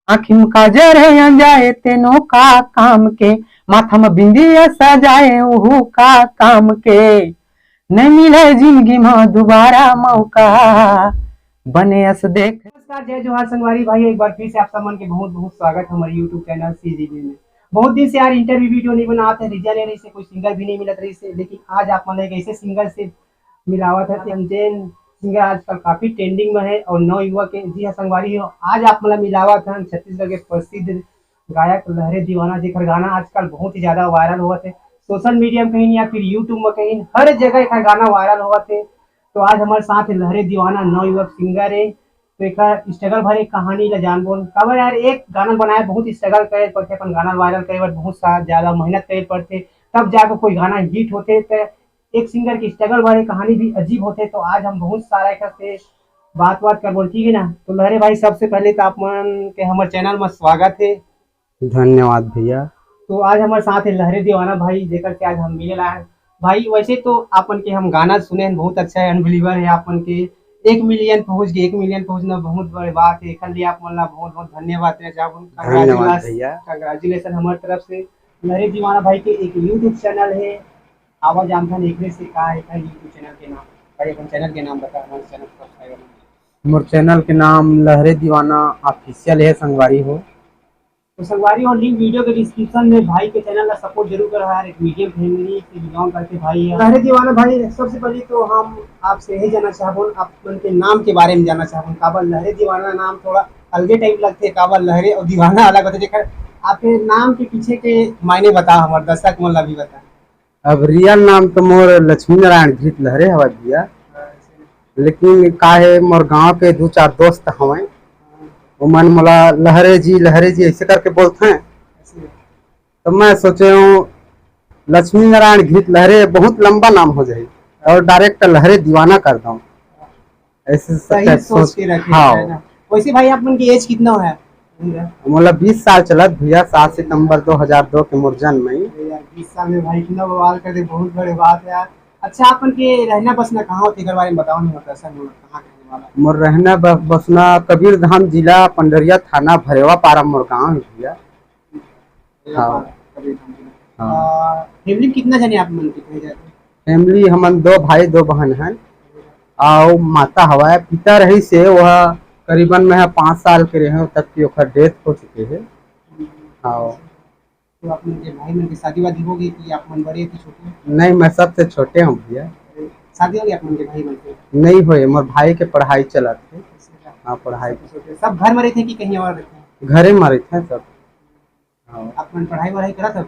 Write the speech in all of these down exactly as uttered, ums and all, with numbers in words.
आँखी म काजर हे अंजाए तेनो का काम के, माथा म बिंदिया सजाए उहू का काम के। नहीं मिले जिंदगी म दोबारा मौका, बने अस देख। नमस्कार, जय जोहार संगवारी भाई, एक बार फिर से आप सब मन के बहुत बहुत स्वागत है हमारे YouTube चैनल सीजीबी में। बहुत दिन से यार इंटरव्यू वीडियो नहीं बनात हे, रीजन ये रहिसे कोई सिंगर भी नहीं मिलत रहिसे, लेकिन आज आप मन एक ऐसे सिंगर से मिलावत है। जेन सिंगर आजकल काफी ट्रेंडिंग में है और नव युवक है। जी हाँ संगवारी हो, आज आप मन ला मिलावत हन छत्तीसगढ़ के प्रसिद्ध गायक लहरे दीवाना, जेकर गाना आजकल बहुत ही ज्यादा वायरल होवत है। सोशल मीडिया में कहीं या फिर YouTube में कहीं, हर जगह एकर गाना वायरल होवत है। तो आज हमारे साथ है लहरे दीवाना, नव युवक सिंगर है। तो एकर स्ट्रगल भरे कहानी ला जानबो। काबर यार, एक गाना बनाए बहुत स्ट्रगल करे पड़थे, अपन गाना वायरल करे बर बहुत सा ज्यादा मेहनत करे पड़थे, तब जाके कोई गाना हिट होथे। तो एक सिंगर की स्ट्रगल भरे कहानी भी अजीब होथे। तो आज हम बहुत सारा एकर से बात बात करबो, ठीक है ना? तो लहरे भाई, सबसे पहले तो आप मन के हमर चैनल में स्वागत है। धन्यवाद भैया। तो आज हमारे साथ है लहरे दीवाना भाई, जेकर से आज हम मिले ला है। भाई, वैसे तो आप मन के हम गाना सुने हैं, बहुत अच्छा है, अनबिलीवर है आप मन के। एक मिलियन पहुंच गए, एक मिलियन पहुंचना बहुत बड़ी बात है। एकर लिए आप मन ला बहुत बहुत धन्यवाद देना चाहब। धन्यवाद भैया। कंग्रेचुलेशन हमारे तरफ से। लहरे दीवाना भाई के एक YouTube चैनल है, आवा जानथन एकरे से का है YouTube चैनल के नाम। भाई, अपन चैनल के नाम बता, हमारे चैनल को सब्सक्राइब करना। मोर चैनल के नाम लहरे दीवाना ऑफिशियल है संगवारी हो। तो संगवारी हो, लिंक वीडियो के डिस्क्रिप्शन में। भाई के चैनल ला सपोर्ट जरूर करो यार, एक मीडियम फैमिली से बिलोंग करके भाई है। लहरे दीवाना भाई, सबसे पहले तो हम आपसे यही जानना चाहबो, आप मन के नाम के बारे में जानना चाहबो। काबर लहरे दीवाना नाम थोड़ा अलगे टाइप लगथे, काबर लहरे और दीवाना अलग होथे, जेकर आपके नाम के पीछे के मायने बता, हमारे दर्शक मन ला भी बता। अब रियल नाम तो मोर लक्ष्मी नारायण घृत लहरे हवय भैया, लेकिन का है, मोर गांव के दू चार दोस्त हवय, ओमन मोला लहरे जी, लहरे जी ऐसे करके बोलथे। तो मैं सोचे हूँ, लक्ष्मी नारायण घृत लहरे बहुत लंबा नाम हो जाए और डायरेक्ट लहरे दीवाना कर दूँ। ऐसे सब सही टाइप सोच सोच के रखे हाँ। है ना। वैसे भाई, आप मन की एज कितना है? मोला बीस साल चलत भैया, सात सितंबर दो हज़ार दो के मोर जन्म है। अरे यार, बीस साल में भाई इतना बवाल कर दे, बहुत बड़े बात है यार। अच्छा, आप मन के रहना बसना कहाँ होथे, एकर बारे में बताओ ना, मतलब ऐसा बोलो, कहाँ के रहने वाला? मोर रहना ब-, बसना कबीर धाम, जिला पंडरिया, थाना भरेवा पारा मोर गाँव है भैया। हाँ। हाँ। आ, फैमिली में कितना जने आप मन के कहे जाते हैं? फैमिली हमन दो भाई दो बहन हन, अउ माता हवय, पिता रहिस हे, वह करीबन मैं ह पाँच साल के रहे तब कि ओकर डेथ हो चुके हे। हाँ। तो आप मन के भाई मन के शादी वादी हो गई कि आप मन बड़े कि छोटे? नहीं, मैं सबसे छोटे हूँ भैया। शादी हो गई आप मन के भाई मन के? नहीं होए, मोर भाई के पढ़ाई चलत हे। हाँ, पढ़ाई। सबसे छोटे। सब घर में रहते हैं कि कहीं और रहते हैं? घरे में रहते हैं सब। हाँ। आप मन पढ़ाई वढ़ाई करत हो?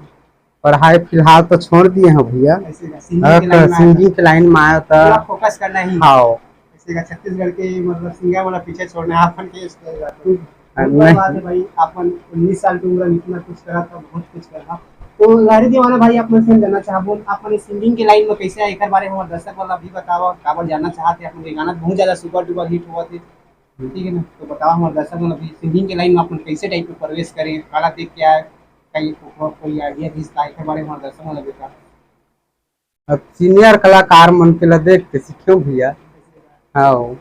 पढ़ाई फिलहाल तो छोड़ दिए हैं भैया। ऐसे का, सिंगिंग हाँ, के लाइन में आया सिंगिंग था। के लाइन में आया था। पूरा फोकस करना ही। हाँ। ऐसे का, छत्तीसगढ़ के मतलब सिंगर वाला पीछे छोड़ना है, आप मन के इस तरह का। हाँ, बहुत बड़ा नहीं। बात है भाई, आप मन उन्नीस साल की उम्र में इतना कुछ करा था, बहुत कुछ करा। तो लहरे दीवाना भाई, आप मन से हम जानना चाहबो, आप मन सिंगिंग के लाइन में कैसे आए, एकर बारे में हमारे दर्शक वाला भी बताओ, काबर जानना चाहते हैं, आप मन के गाना बहुत ज्यादा सुपर डुपर हिट हुआ थे। ठीक है ना, तो बताओ हमारे दर्शक मन, अभी सिंगिंग के लाइन में आप मन कैसे टाइप में प्रवेश करें, काला देख के आए, कहीं को-, कोई आइडिया भी इसका, एकर बारे में हमारे दर्शक मन बताओ। अब सीनियर कलाकार मन के ला देख के सीखे भैया। हाँ।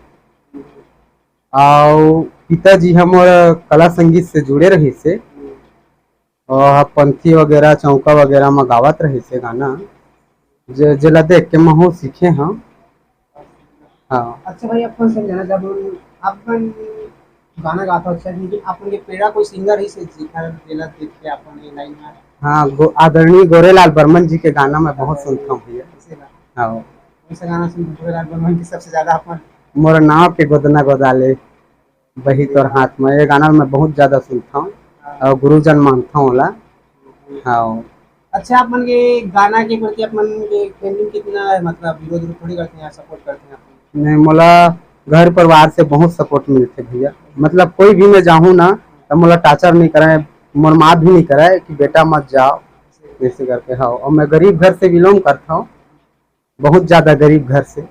अउ पिताजी हमर कला संगीत से जुड़े रहिस हे। अउ पंथी वगैरह, चौका वगैरह म गावत रहिस हे गाना, जे-, जेला देख के महू सीखे हंव। हाँ। अच्छा भाई, आप मन से जानना चाहबो, आप मन गाना गाथव, अच्छा, लेकिन आप मन के प्रेरणा कोई सिंगर रहिस हे, जेकर, जेला देख के आप मन ये लाइन में आए? हाँ, गो-, आदरणीय गोरेलाल बर्मन जी के गाना मैं बहुत सुनता हूँ भैया। ऐसे गाना? हाँ। कौन सा गाना सुनते हैं गोरेलाल बर्मन के सबसे ज्यादा आप मन? मोर नाव के गोदना गोदाले, बही तोर हाथ में, ये गाना मैं बहुत ज्यादा सुनता हूँ हाँ। और गुरुजन मानता हूँ ओला। हाँ। अच्छा, आप मन के गाना के प्रति आप मन के फैमिली में कितना, मतलब, विरोध विरोध थोड़ी करते हैं, सपोर्ट करते हैं आप मन? नहीं, मोला घर परिवार से बहुत सपोर्ट मिलथे भैया, मतलब कोई भी मैं जाहूँ ना, तो मोला टॉर्चर नहीं करे, मोर माँ भी नहीं करे कि बेटा मत जाओ, ऐसे करके। हाँ, और मैं गरीब घर से बिलोंग करता हूँ, बहुत ज्यादा गरीब घर से।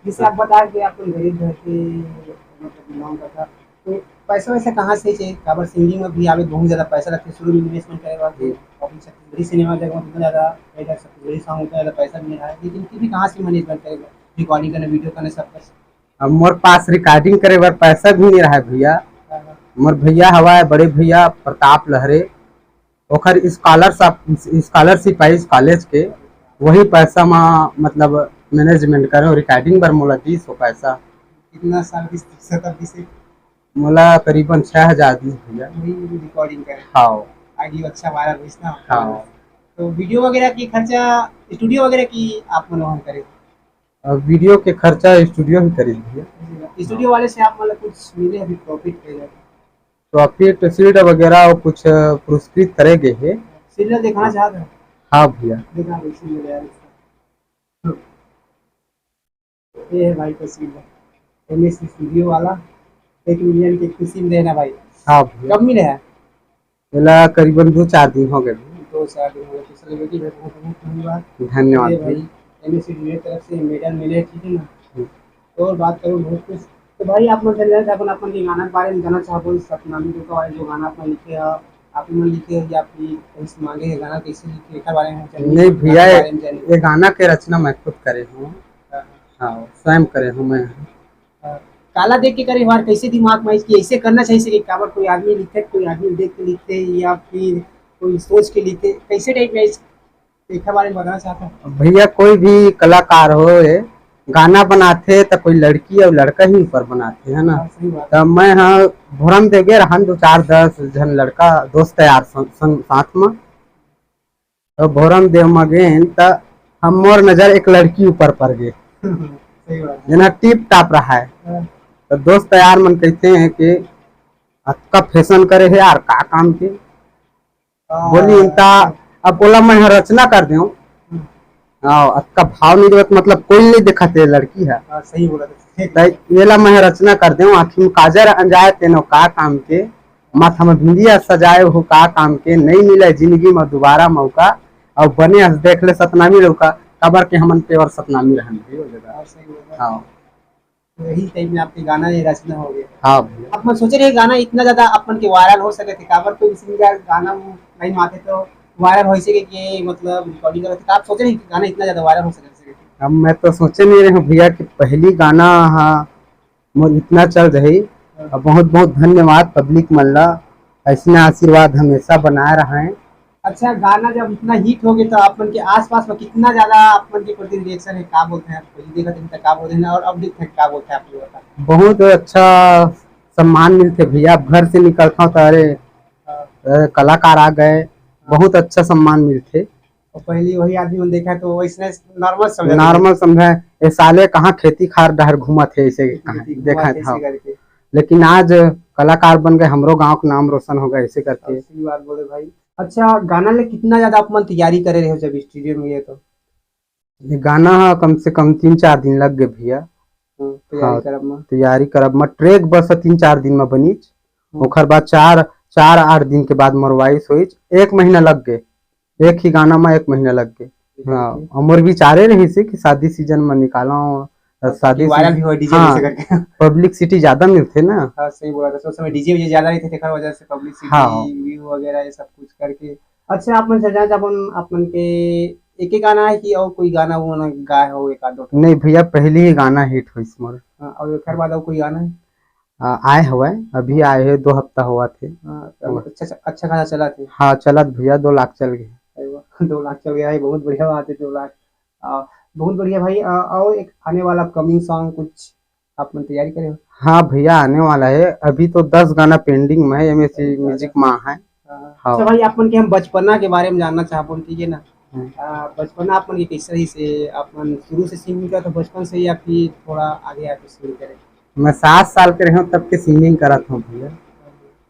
जैसे आप बता के आप लोग गरीब घर से, मतलब, बिलोंग करता, तो पैसा वैसा कहाँ से चाहिए? काबर सिंगिंग में भी आवे, बहुत ज्यादा पैसा लगता है, शुरू में इन्वेस्टमेंट करे बाद जी। अभी छत्तीसगढ़ी सिनेमा जगह में इतना ज्यादा, कई बार छत्तीसगढ़ी सॉन्ग उतना ज्यादा पैसा भी नहीं रहा है, लेकिन फिर भी कहाँ से मैनेजमेंट करेगा, रिकॉर्डिंग करना, वीडियो करना, सब कुछ? अब मोर पास रिकॉर्डिंग करे बर पैसा भी नहीं रहा है भैया, हाँ, हाँ। मोर भैया हवय, बड़े भैया प्रताप लहरे, ओखर स्कॉलरशिप, स्कॉलरशिप आइस कॉलेज के, वही पैसा म मतलब मैनेजमेंट करें, रिकॉर्डिंग बर मोला दीस वो पैसा। कितना साल बीस, कितना साल बीस है? मोला करीबन छह हजार दीस भैया। वही रिकॉर्डिंग करें। हाँ। आइडियो अच्छा वायरल होइस ना। हाँ। तो वीडियो वगैरह की खर्चा, स्टूडियो वगैरह की आप मन वहाँ करें? अब वीडियो के खर्चा स्टूडियो ही करिस भैया। स्टूडियो वाले से आप मतलब कुछ मिले अभी प्रॉफिट वगैरह? प्रॉफिट शील्ड वगैरह और कुछ पुरस्कृत करे गए हे। सीरियल दिखाना चाहते हैं? हाँ भैया। दिखा दो सीरियल यार इसका। ये है भाई का सीरियल, एमएस स्टूडियो वाला। एक मिलियन की खुशी में देना भाई। हाँ भैया। कब मिले हैं? एला करीबन दो चार दिन हो गए। दो चार दिन हो गए, तो सेलिब्रिटी भाई, बहुत बहुत धन्यवाद। धन्यवाद अरे भाई। भाई, एमएससी टीवी तरफ से मेडल मिले, ठीक है ना? हम्म। और बात करूँ बहुत कुछ, तो भाई आप मन से अपन, अपन के गाना के बारे में जानना चाहबो, सतनामी डोका वाले जो गाना अपन लिखे हैं, आप मन लिखे हैं या फिर कहीं से मांगे हैं गाना, कैसे लिखे, एकर बारे में जानना, नहीं भैया, गाना के बारे में जानना। ये गाना के रचना मैं खुद करे हूँ। हाँ। हाँ, स्वयं करे हूँ मैं। काला देख के करे बार कैसे दिमाग में आइस कि ऐसे करना चाहिए कि काबर कोई आदमी लिखते, कोई आदमी देख के लिखते या फिर कोई सोच के लिखते, कैसे टाइप में आइस, एकर बारे में बताना चाहता हूँ। भैया, कोई भी कलाकार हो, ये गाना बनाथे त कोई लड़की और लड़का ही ऊपर बनाथे, है ना? हाँ, सही बात। त मैं, हाँ, भोरम देगे रहन दो चार दस झन लड़का दोस्त यार संग, संग, साथ में। तो भोरम देव म गेन त हम, मोर नजर एक लड़की ऊपर पर गे। सही बात है। जेना टिप टाप रहा है। हाँ। तो दोस्त यार मन कहते हैं कि अतका फैशन करे है यार, का काम के? हाँ। बोली इनका, अब बोला मैं रचना कर देऊं। हम्म। हाँ, अतका भाव नहीं देवत, मतलब कोई नहीं देखत ये लड़की है। हाँ, सही बोला था। त येला मैं रचना कर देऊं, आँखी में काजर अंजाय तेनो का काम के, माथा में बिंदिया सजाए हो का काम के, नहीं मिले जिंदगी में दोबारा मौका, और बने हंस देख ले सतनामी लौका, काबर के हमन पेवर सतनामी रहन भाई वो जगह। हाँ, सही बोला। हाँ। तो यही टाइप में आपके गाना ये रचना हो गया। हाँ भैया। आप मन सोचे रहे गाना इतना ज्यादा अपन के वायरल हो सके थे, काबर कोई सिंगर गाना वो नहीं माते तो वायरल हो सके के, मतलब रिकॉर्डिंग करते, तो आप सोचे रहे कि गाना इतना ज्यादा वायरल हो सके थे? अब मैं तो सोचे नहीं रहे हूँ भैया कि पहली गाना, हाँ, मोर इतना चल रही। हाँ। अब बहुत बहुत धन्यवाद पब्लिक मन ला, ऐसने आशीर्वाद हमेशा बनाए रहें। अच्छा, गाना जब इतना हिट हो गया तो आप मन के आसपास में कितना ज्यादा आप मन के प्रति रिएक्शन है, का बोलते हैं, कोई देखा देखा का बोलते हैं, और अब देखते हैं का बोलते हैं आप लोग बता। बहुत अच्छा सम्मान मिलते भैया, अब घर से निकलता हूँ तो अरे, हाँ। अरे कलाकार आ गए, बहुत अच्छा सम्मान मिलते। और पहली वही आदमी मन देखा तो वैसने नॉर्मल समझा। नॉर्मल समझा, ये साले कहाँ खेती खार डहर घूमत है, ऐसे कहाँ खेती देखा घूमत है, था। ऐसे करके। लेकिन आज कलाकार बन गए, हमरो गांव का नाम रोशन हो गया, ऐसे करके। सही बात बोले भाई। अच्छा, गाना ले कितना ज्यादा आप मन तैयारी करे रहे हो जब स्टूडियो में गए तो? ये गाना हा कम से कम तीन चार दिन लग गए भैया। हम्म, तैयारी हाँ, करब में। तैयारी करब में, ट्रैक बस तीन चार दिन में बनीच। हम्म। ओखर बाद चार, चार आठ दिन के बाद मोर वॉइस होइच, एक महीना लग गए। एक ही गाना में एक महीना लग गए। हाँ, अउ मोर विचारे रहिस हे कि शादी सीजन में निकालंव, अच्छा, शादी कि वायरल सीजन, भी हो डीजे हाँ, जैसे करके। पब्लिसिटी ज्यादा मिलथे ना। हाँ, सही बोला था। उस समय डीजे वीजे ज्यादा रहिथे, तेकर वजह से पब्लिसिटी, हाँ। व्यू वगैरह ये सब कुछ करके। अच्छा, आप मन से जान, अपन, आप मन के एक ही गाना है कि और कोई गाना वो ना गाए हो एक आध दो? नहीं भैया, पहली ही गाना हिट होइस मोर। हाँ, और एकर बाद और कोई गाना है? आ, आए हवय, अभी आए हे, दो हफ्ता होवत हे। हाँ, तो हवय। अच्छा, अच्छा, अच्छा खासा चलत हे। हाँ, चलत भैया, दो लाख चल गए। अरे वाह, दो लाख चल गया है, बहुत बढ़िया बात है, दो लाख। आ, बहुत बढ़िया भाई। आ, और एक आने वाला अपकमिंग सॉन्ग कुछ आप मन तैयारी करे हो? हाँ भैया, आने वाला है, अभी तो दस गाना पेंडिंग में है, एमएससी म्यूजिक में है। हाँ। हाँ। अच्छा भाई, आप मन के हम बचपना के बारे में जानना चाहबो, ठीक है ना? हम्म। आ, बचपना आप मन के कैसे रहिस हे? आप मन शुरू से सिंगिंग करत हो बचपन से या फिर थोड़ा आगे आके शुरू करे? मैं सात साल के रहेंव तब के सिंगिंग करत हंव भैया,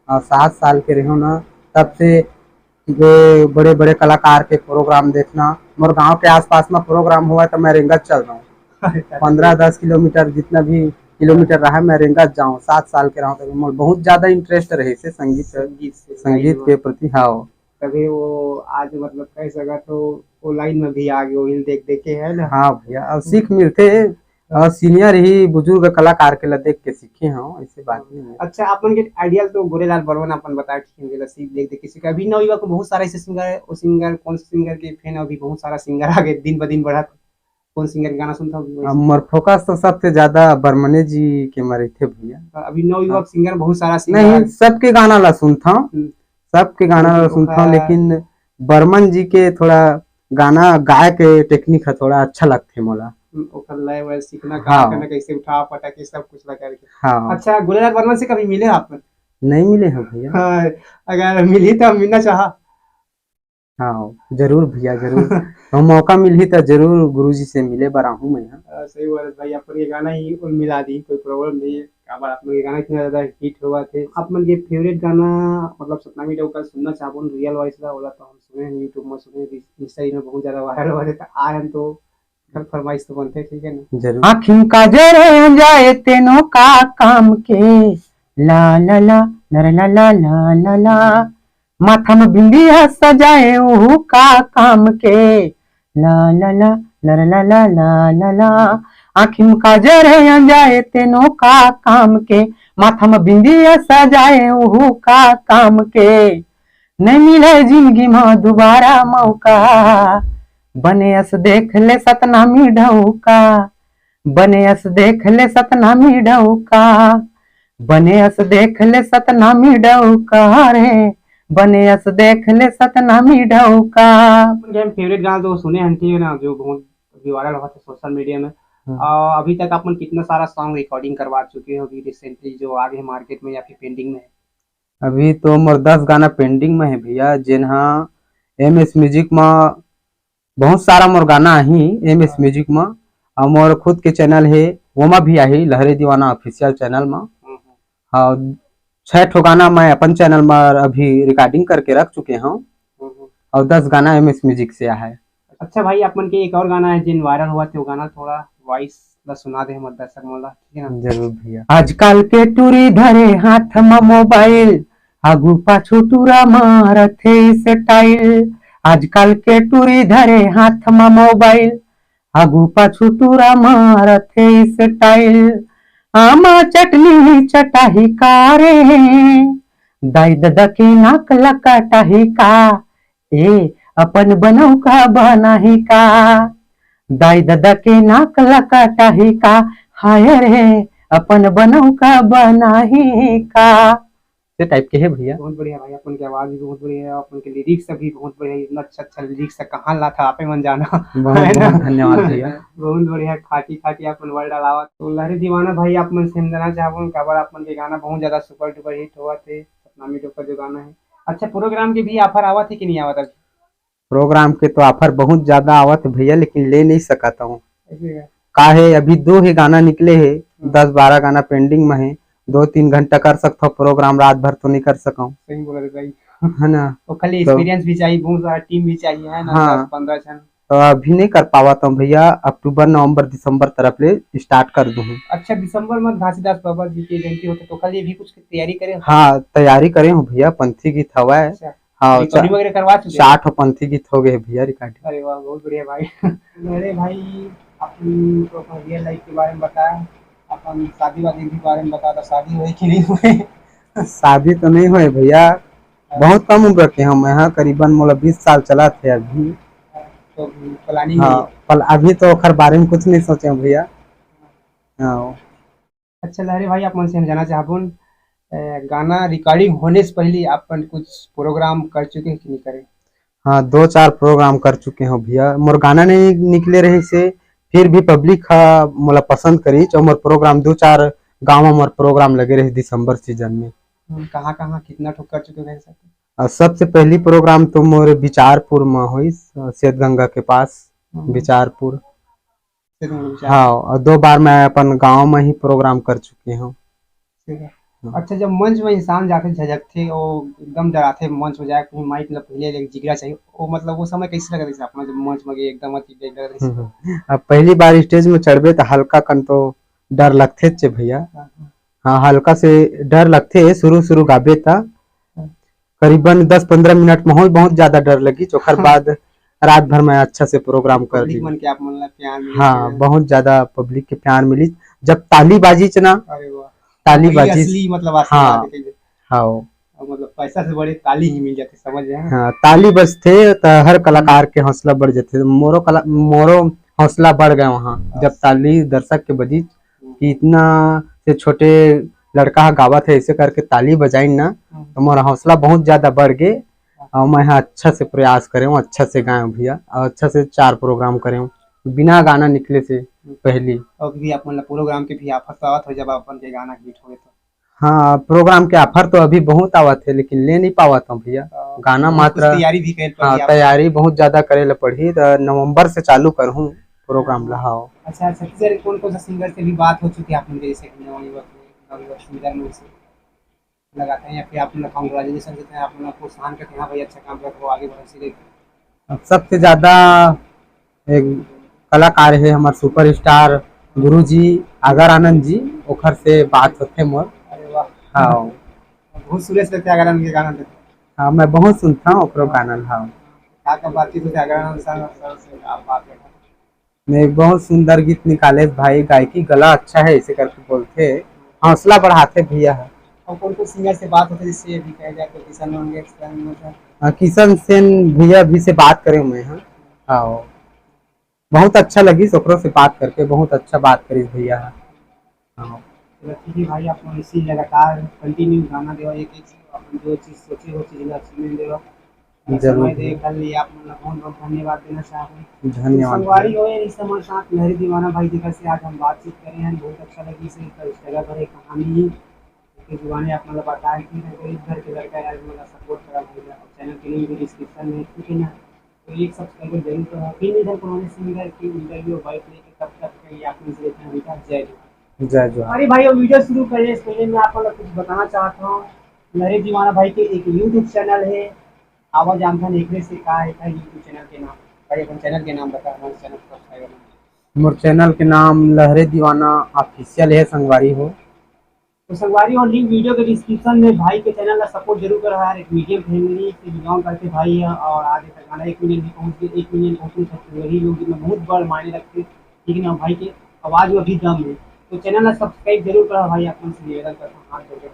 अउ सात साल के रहेंव ना, तब से जो बड़े-बड़े कलाकार के प्रोग्राम देखना, मोर गांव के आसपास में प्रोग्राम होवय त मैं रेंगत चल रहंव। पंद्रह दस किलोमीटर, जितना भी किलोमीटर रहा, मैं रेंगत जाऊं। सात साल के रहंव तब मोर बहुत ज्यादा इंटरेस्ट रहिस हे संगीत, संगीत से, संगीत के प्रति। हाँ। तभी वो आज मतलब कह सकत हो, वो लाइन में भी आ गए, वो देख देख के, है ना? हाँ भैया, अब सीख मिलथे, और सीनियर ही बुजुर्ग कलाकार के ला देख के सीखे हंव, ऐसे बात नहीं है। अच्छा, आप मन के आइडियल तो गोरेलाल बर्मन अपन बताए, ठीक है, जेला सीख देख देख के सीखे। अभी नवयुवक को बहुत सारा ऐसे सिंगर है, वो सिंगर, कौन से सिंगर के फैन, अभी बहुत सारा सिंगर आ गए, दिन ब दिन बढ़त। कौन सिंगर के गाना सुनथव अभी वैसे? अब मोर फोकस तो सबसे ज्यादा बर्मने जी के म रहिथे भैया। अभी नवयुवक सिंगर बहुत सारा सिंगर नहीं, है। सबके गाना ला सुनथव, हम्म। सबके गाना ला हम्म, सुनथव, ओकर लेकिन बर्मन जी के थोड़ा गाना गाए के टेक्निक ह थोड़ा अच्छा लगथे मोला। हम्म, ओकर लय वय सीखना, हाँ। कहाँ करना, कैसे उठा पटक, ये सब कुछ ला करके। हाँ। अच्छा, गोलूलाल बर्मन से कभी मिले आप? नहीं मिले हो भैया। हाँ, अगर मिली तो मिलना चाहा। हाँ, जरूर भैया, जरूर। हम मौका मिलही त जरूर गुरुजी से मिले बर आहूँ मैं ह। अ, सही बात है भाई, आप मन के गाना ही कुल मिला दी, कोई problem नहीं है। काबर आप मन के गाना इतना ज्यादा hit होवत हे। आप मन के favourite गाना, मतलब, सतनामी डउका सुनना चाहबो, real voice ला, ओला तो हम सुने हैं, YouTube में सुने हैं, Insta में बहुत ज्यादा viral होवत हे, त आए हम तो फरमाइश तो बनथे, ठीक है ना? जरूर। आँखी म काजर अंजाए तेनो का काम के, ला ला ला, ला ला ला, ला ला ला। माथा म बिंदिया सजाए ओहू का काम के, ला ला ला, ला ला ला, ला ला ला। आँखी म काजर अंजाए तेनो का काम के, माथा म बिंदिया सजाए ओहू का काम के। नइ मिले जिनगी म दुबारा मौका, बने अस देख ले सतनामी डउका, बने अस देख ले सतनामी डउका, बने अस देख ले सतनामी डउका रे, बने अस देख ले सतनामी डउका। अपन के favourite गाना तो सुने हन, ठीक है ना, जो बहुत अभी viral होवत हे social media में। हाँ। अ, अभी तक आप मन कितना सारा song recording करवा चुके हो, अभी recently जो आ गए market में या फिर pending में है? अभी तो मोर दस गाना pending में है भैया, जेन हा M S Music में बहुत सारा मोर गाना आही M S Music में, अउ मोर खुद के channel हे, ओमा भी आही लहरे दीवाना official channel में। हम्म, हम्म। हाँ, छह ठो गाना मैं अपन channel में अभी recording करके रख चुके हूँ, हम्म, हम्म। अउ दस गाना M S Music से आहे। अच्छा भाई, आप मन के एक और गाना है जिन viral होवत हे, वो गाना थोड़ा voice ला सुना दे हमर दर्शक मन ला, ठीक है ना? जरूर भैया। आजकल के टूरी धरे हाथ म mobile, आगू पाछू टूरा मारत हे style। आजकल के टूरी धरे हाथ म mobile, आगू पाछू टूरा मारत हे style। आमा चटनी चटाही का रे, दाई ददा के नाक ला कटाही का, ए, अपन बनऊ का बनाही का? दाई ददा के नाक ला कटाही का? हाय रे, अपन बनऊ का बनाही का? ये type के है भैया। बहुत बढ़िया भाई, अपन के आवाज भी बहुत बढ़िया है, अपन के lyrics भी बहुत बढ़िया है, इतना अच्छा अच्छा lyrics है, कहाँ ला था आपे मन जाना, बहुत, है ना? बहुत धन्यवाद भैया। बहुत बढ़िया, खाटी खाटी अपन word अलावा। तो लहरे दीवाना भाई, आप मन से हम जानना चाहबो, काबर आप मन के गाना बहुत ज्यादा super duper hit होवत हे, सतनामी डोका जो गाना है। अच्छा, program के भी offer आवत हे कि नहीं आवत अभी? Program के तो offer बहुत ज्यादा आवत हे भैया, लेकिन ले नहीं सकत हूँ। ऐसे का? का हे, अभी दो ही गाना निकले हे, हाँ। दस बारह गाना pending में हे, दो तीन घंटा कर सकत हूँ program, रात भर तो नहीं कर सकूँ। सही बोला रे भाई। है ना? वो खाली तो experience भी चाहिए, बहुत सारा team भी चाहिए, है ना? हाँ। दस पन्द्रह जन। तो अभी नहीं कर पावत हूँ भैया, October, November, December तरफ ले start कर दूँ। अच्छा, December में घासीदास बाबा जी के जयंती होथे, तो खाली अभी कुछ तैयारी करे हो? हाँ, तैयारी करे हूँ भैया, पंथी गीत हवा है। अच्छा। हाँ, recording चा-, वगैरह करवा चुके हो? चार ठो पंथी गीत हो गए भैया recording। अरे वाह, बहुत बढ़िया भाई। अरे भाई, अपन तो अपन real life के बारे में बताया, अपन शादी वादी के बारे में बता दो, शादी हुए कि नहीं हुए? शादी तो नहीं हुए भैया, हाँ। बहुत कम उम्र के हूँ मैं, हाँ, करीबन मोला बीस साल चलत हे अभी। तो planning हाँ, नहीं है? पल-, अभी तो ओखर बारे में कुछ नहीं सोचे हूँ भैया। हाँ। अच्छा लहरे भाई, आप मन से हम जानना चाहबुन, ए, गाना recording होने से पहले आप मन कुछ program कर चुके हैं कि नहीं करे? हाँ, दो चार program कर चुके हो भैया। मोर गाना नहीं निकले रहिस हे, फिर भी public हा मोला पसंद करिस अउ मोर program दो चार गाँव में मोर program लगे रहिस December season में। हम्म, कहाँ कहाँ कितना ठो कर चुके हो भाई साहब? अउ सबसे पहली program तो मोर बिचारपुर में होइस, अ, श्वेत गंगा के पास, हम्म। बिचारपुर। श्वेत गंगा बिचारपुर। हाँ, अउ दो बार मैं अपन गाँव में ही program कर चुके हूँ। ठीक है। हाँ। अच्छा, जब मंच में इंसान जाके झिझकथे, वो एकदम डराथे, मंच में जाके कहीं mic ला पहले ले जिगरा चाहिए, वो मतलब वो समय कैसे लगता है अपना, जब मंच में गए एकदम अति डर लगता है? हम्म, हम्म। अब पहली बार stage में चढ़बे तो हल्का कन तो डर लगथे चे भैया। हाँ, हाँ। हाँ, हल्का से डर लगथे, शुरू शुरू गाबे त। हाँ। करीबन दस पन्द्रह मिनट माहौल बहुत ज्यादा डर लगी, ओकर हाँ। बाद रात भर में अच्छा से program कर public दी। मन के आप मन ला प्यार मिलिस हाँ, है। बहुत ज्यादा public के प्यार मिलिस। जब ताली बाजिस ना, अरे वाह। ताली वही बाजिस। असली मतलब आशीर्वाद हाँ। है। हाँ। और मतलब पैसा से बड़े ताली ही मिल जाती, समझ रहे हैं? हाँ, ताली बजथे त हर कलाकार के हौसला बढ़ जाथे। मोरो कला-, मोरो हौसला बढ़ गए वहाँ, जब ताली दर्शक के बजिस कि इतना से छोटे लड़का ह गावत हे, ऐसे करके ताली बजाइन ना, हम्म। तो मोर हौसला बहुत ज्यादा बढ़ गे। और मैं ह अच्छा से प्रयास करे हूँ, अच्छा से गाए हूँ भैया, और अच्छा से चार प्रोग्राम करे हूँ बिना गाना निकले से पहली। और भी आप, मतलब, प्रोग्राम के भी ऑफर तो आवत हो, जब अपन के गाना हिट होगे तो? हाँ, प्रोग्राम के ऑफर तो अभी बहुत आवत हे, लेकिन ले नहीं पावत हूँ भैया। तो गाना कुछ मात्र तैयारी भी करे हाँ, पड़ी आप? तैयारी बहुत ज्यादा करे ला पड़ही, तो नवंबर से चालू करहूँ प्रोग्राम ला। हाँ। अच्छा, छत्तीसगढ़ के कौन कौन सा सिंगर से भी बात हो चुकी है आप लोग के, जैसे कि नवयुवक में, नवयुवक सिंगर में से लगाते हैं, या फिर आप लोग कॉन्ग्रेचुलेशन देते हैं, आप लोग प्रोत्साहन करते हैं, "हाँ भाई, अच्छा काम कर रहे हो, आगे बढ़ो, इसी लेके"? अब सबसे ज्यादा एक कलाकार है हमार सुपरस्टार गुरुजी आगर आनंद जी, ओखर से बात होथे मोर। अरे वाह। हाँ। बहुत सुरेश लगते हैं आगर आनंद के गाना देते। हाँ, मैं बहुत सुनता हूँ ओकरो गाना। हाँ। का का बातचीत होते आगर आनंद सर, सर से आप बात करते हैं? मैं बहुत सुंदर गीत निकाले भाई, गायकी गला अच्छा है, इसे करके बोलते, हौसला बढ़ाते भैया है। और कौन कौन सिंगर से बात होते, जिससे ये भी कहा जाए तो किशन होंगे, किशन होंगे? हाँ, किशन सेन भैया भी से बात करे हुए हैं। हाँ, बहुत अच्छा लगी ओकरो से बात करके, बहुत अच्छा बात करिस भैया। हाँ। चलो ठीक है भाई, आप इसी लगातार कंटिन्यू गाना देवा, एक एक आप जो चीज सोचे हो, चीज ला अचीवमेंट देवा। जरूर। समय दे कर लिए आप मन ला बहुत बहुत धन्यवाद देना चाहूँ। धन्यवाद। तो संगवारी हो, ये हमारे साथ लहरी दीवाना भाई जी से आज हम बातचीत करे हैं, बहुत अच्छा लगी। इसे जगह भर एक कहानी ही के जुबानी आप मन ला बताए कि गरीब घर के लड़का यार, मतलब, सपोर्ट करा भाई ला। और चैनल के लिंक भी डिस्क्रिप्शन में है, ठीक है ना? तो एक सब्सक्राइबर जरूर करो। फिर मिलते हैं पुराने सिंगर की इंटरव्यू बाइक लेके, तब तक के लिए आप मन से इतना विकास, जय जोहार। जय जोहार। अरे भाई, वो वीडियो शुरू करे से पहले मैं आप लोग कुछ बताना चाहता हूँ। लहरी दीवाना भाई के एक YouTube चैनल है, आवा जानथन एकरे से का है YouTube चैनल के नाम। भाई, अपन चैनल के नाम बता, हमारे चैनल को सब्सक्राइब। मोर चैनल के नाम लहरे दीवाना ऑफिशियल है संगवारी हो। तो संगवारी हो, लिंक वीडियो के डिस्क्रिप्शन में। भाई के चैनल ला सपोर्ट जरूर करो यार, एक मीडियम फैमिली से बिलोंग करके भाई है, और आज तक गाना एक मिलियन भी पहुंच गए, एक मिलियन पहुंचने से वही लोग में बहुत बड़ मायने रखते, ठीक है ना? भाई के आवाज में भी दम है, तो चैनल ला सब्सक्राइब जरूर करो भाई, आप मन से निवेदन करता हूँ, हाथ जोड़ के।